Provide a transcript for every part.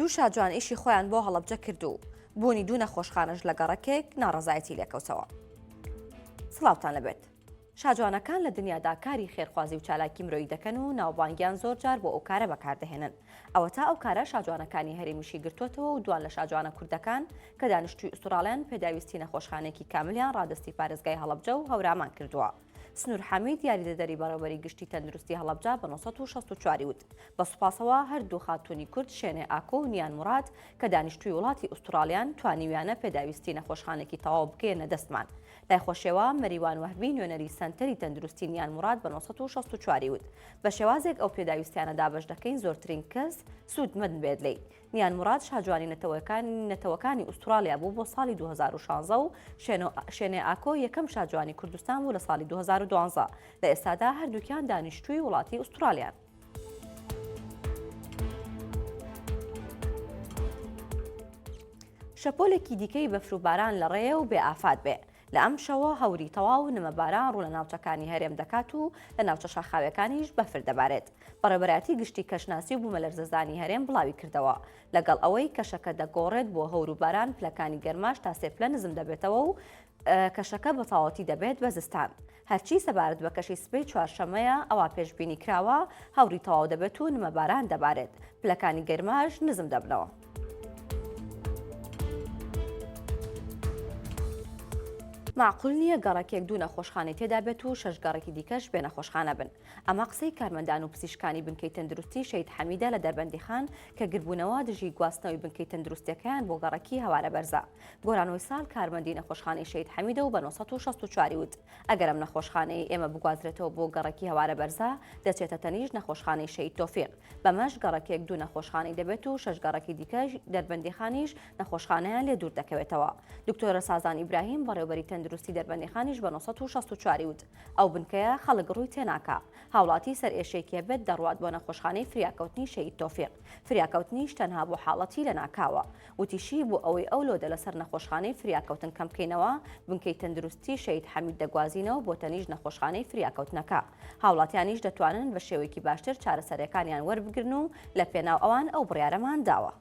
دوو شاجوان ئیشی خۆیان بۆ هەڵەبجە کرد و بوونی دوو نەخۆشخانەش لە گەڕەکێک ناڕەزایەتی لێکەوتەوە. سڵاوتان لەبێت. شاجوانەکان لە دنیادا کاری خێرخوازی و چالاکی مرۆیی دەکەن و ناوبانگیان زۆر جار بۆ ئەو کارە بەکاردەهێنن. ئەوەتا ئەو کارە شاجوانەکانی هەرێمیشی گرتووەتەوە و دوان لە شاجوانە کوردەکان کە دانیشتووی ئوستوراڵیان پێداویستی نەخۆشخانەیەکی کاملیان ڕادەستی پارێزگای هەڵەبجە و هەورامان کردووە. سنوور حەمید یاریدەدەری بەڕێوەبەری گشتی تەندروستی هەڵەبجە بە 964 وت، بە سوپاسەوە هەردوو خاتوونی کورد شێنێ ئاکۆ و نیان موراد کە دانیشتووی وڵاتی ئوستوراڵیان توانیویانە پێداویستی نەخۆشخانێکی تەواو بگەیەنە دەستمان. لای خۆشیەوە مەریوان وەهبی نوێنەری سەنتەری تەندروستی نیان موراد بە 964 وت، بە شێوازێک ئەو پێداویستیانە دابەش دەکەین زۆرترین کەس سوودمەند بێت لێی. نیان موراد شاجوانی نەتەوەکانی ئوستوراڵیا بوو بۆ ساڵی 2016 و شێنێ ئاکۆ یەکەم شاجوانی کوردستان بوو لە ساڵی 2012. لە ئێستادا هەردووکیان دانیشتووی وڵاتی ئوستوراڵیان. شەپۆلێکی دیکەی بەفر و باران لە ڕێیە و بێ ئافات بێ. لە ئەمشەوە هەوری تەواو و نمە باران ڕوو لە ناوچەکانی هەرێم دەکات و لە ناوچە شاخاویەکانیش بەفر دەبارێت. بەڕێوەبەرایەتی گشتی کەشناسی و بوومەلەرزەزانی هەرێم بڵاویکردەوە، لەگەڵ ئەوەی کەشەکە دەگۆڕێت بۆ هەور و باران پلەکانی گەرماش تا سێ پلە نزم دەبێتەوە و کەشەکە بەتەواوەتی دەبێت بە زستان. هەرچی سەبارەت بە کەشی سبەی چوارشەممەیە ئەوا پێشبینی کراوە هەوری تەواو دەبێت و نمە باران دەبارێت، پلەکانی گەرماش نزم دەبنەوە. مەعقول نییە گەڕەکێک دوو نەخۆشخانەی تێدا بێت و شەش گەڕەکی دیکەش بێ نەخۆشخانە بن. ئەمە قسەی کارمەندان و پزیشکانی بنکەی تەندروستی شەهید حەمیدە لە دەربەندیخان کە گربوونەوە دژی گواستنەوەی بنکەی تەندروستیەکەیان بۆ گەڕەکی هەوارە بەرزە. گۆران ویسال کارمەندی نەخۆشخانەی شەهید حەمیدە و بە 964 وت، ئەگەر ئەم نەخۆشخانەیەی ئێمە بگوازرێتەوە بۆ گەڕەکی هەوارە بەرزە، دەچێتە تەنیشت نەخۆشخانەی شەهید تۆفیق. بەمەش گەڕەکێک دوو نەخۆشخانەی دەبێت و شەش گەڕەکی دیکەش دەربەندیخانیش نەخۆشخانەیان لێ دوور دەکەوێتەوە. دکتۆرە سازان ئیبراهیم بەڕێوبەری تەندروستی دەربەندیخانیش بە 964 وت، ئەو بنکەیە خەڵک ڕووی تێناکا. هاوڵاتی سەرئێشەیەکی هەبێت دەڕوات بۆ نەخۆشخانەی فریاکەوتنی شەهید تۆفیق. فریاکەوتنیش تەنها بۆ حاڵەتی لەناکاوە. وتیشی، بۆ ئەوەی ئەو load ە لەسەر نەخۆشخانەی فریاکەوتن کەمبکەینەوە، بنکەی تەندروستی شەهید حەمید دەگوازینەوە بۆ تەنیشت نەخۆشخانەی فریاکەوتنەکە. هاوڵاتیانیش دەتوانن بە شێوەیەکی باشتر چارەسەریەکانیان وەربگرن و لە پێناو ئەوان ئەو بڕیارەمان داوە.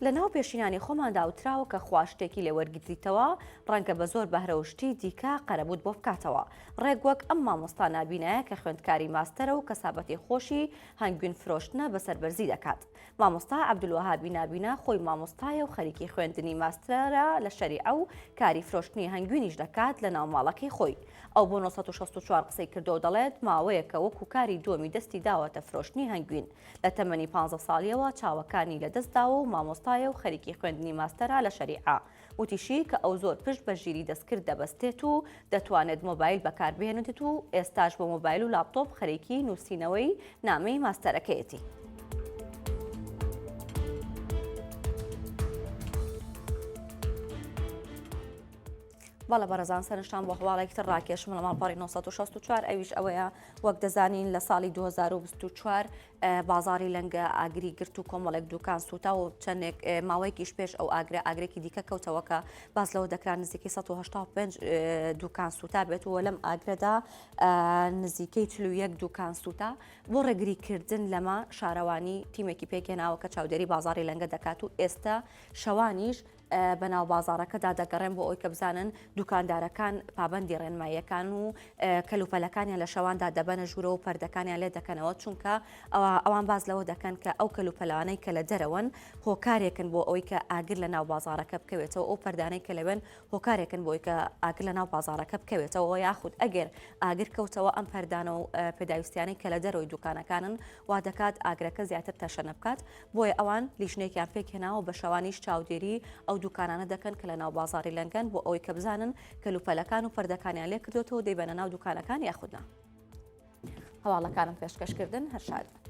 لەناو پێشینانی خۆماندا وتراوە کە خوا شتێکی لێ وەرگریتەوە ڕەنگە بە زۆر بەهرە و شتی دیکە قەرەبووت بۆ بکاتەوە ڕێک وەک ئەم مامۆستا نابینایە کە خوێندکاری ماستەرە و کەسابەتی خۆشی هەنگوین فرۆشتنە بە سەربەرزی دەکات مامۆستا عەبدولوەهابی نابینا خۆی مامۆستایە و خەریکی خوێندنی ماستەرە لە شەریعە و کاری فرۆشتنی هەنگوینیش دەکات لە ناو ماڵەکەی خۆی. ئەو بۆ 964 قسەی کردووە و دەڵێت ماوەیەکە وەکو کاری دووەمی دەستی داوەتە فرۆشتنی هەنگوین. لە تەمەنی پانزە ساڵییەوە چاوەکانی لەدەست داوە و مامۆستایە و خەریکی خوێندنی ماستەرە لە شەریعە. وتیشی کە ئەو زۆر پشت بە ژیری دەستکرد دەبەستێت و دەتوانێت مۆبایل بەکاربهێنێت و ئێستاش بە مۆبایل و لاپتۆپ خەریکی نووسینەوەی نامەی ماستەرەکەیەتی. بەڵێ بەڕێزان سەرنجتان بۆ هەواڵێکی تر ڕاکێشم لە ماڵپەڕی 964 ئەویش ئەوەیە وەک دەزانین لە ساڵی 2024 بازاری لەنگە ئاگری گرت و کۆمەڵێک دوکان سوتا و چەندێک ماوەیەکیش پێش ئەو ئاگرە ئاگرێکی دیکە کەوتەوە کە باس لەوە دەکرا نزیکەی 185 دوکان سوتا بێت و لەم ئاگرەدا نزیکەی 41 دوکان سوتا بۆ ڕێگریکردن لەمە شارەوانی تیمێکی پێکهێناوە کە چاودێری بازاری لەنگە دەکات و ئێستا شەوانیش بەناو بازاڕەکەدا دەگەڕێن بۆ ئەوەی کە بزانن دوکاندارەکان پابەندی ڕێنماییەکان و کەلوپەلەکانیان لە شەواندا دەبەنە ژوورەوە و پەردەکانیان لێ دەکەنەوە چونکە ئەوان باز لەوە دەکەن کە ئەو کەلوپەلانەی کە لە دەرەوەن هۆکارێکن بۆ ئەوەی کە ئاگر لە ناو بازاڕەکە بکەوێتەوە ئەو پەردانەی کە لەوێن هۆکارێکن بۆی کە ئاگر لە ناو بازاڕەکە بکەوێتەوە یاخود ئەگەر ئاگر کەوتەوە ئەم پەردانە و پێداویستیانەی کە لە دەرەوەی دوکانەکانن وا دەکات ئاگرەکە زیاتر تەشەنە بکات بۆیە ئەوان لیژنەیەکیان پێکهێناوە بە شەوانیش چاودێری ئەو دوکانانە دەکەن کە لە ناو بازاڕی لەنگەن بۆ ئەوەی کە بزانن کەلوپەلەکان و پەردەکانیان لێکردوێتەوە دەیبەنە ناو دوکانەکان یاخود نا. هەواڵەکانم پێشکەشکردن هەر شاد بن.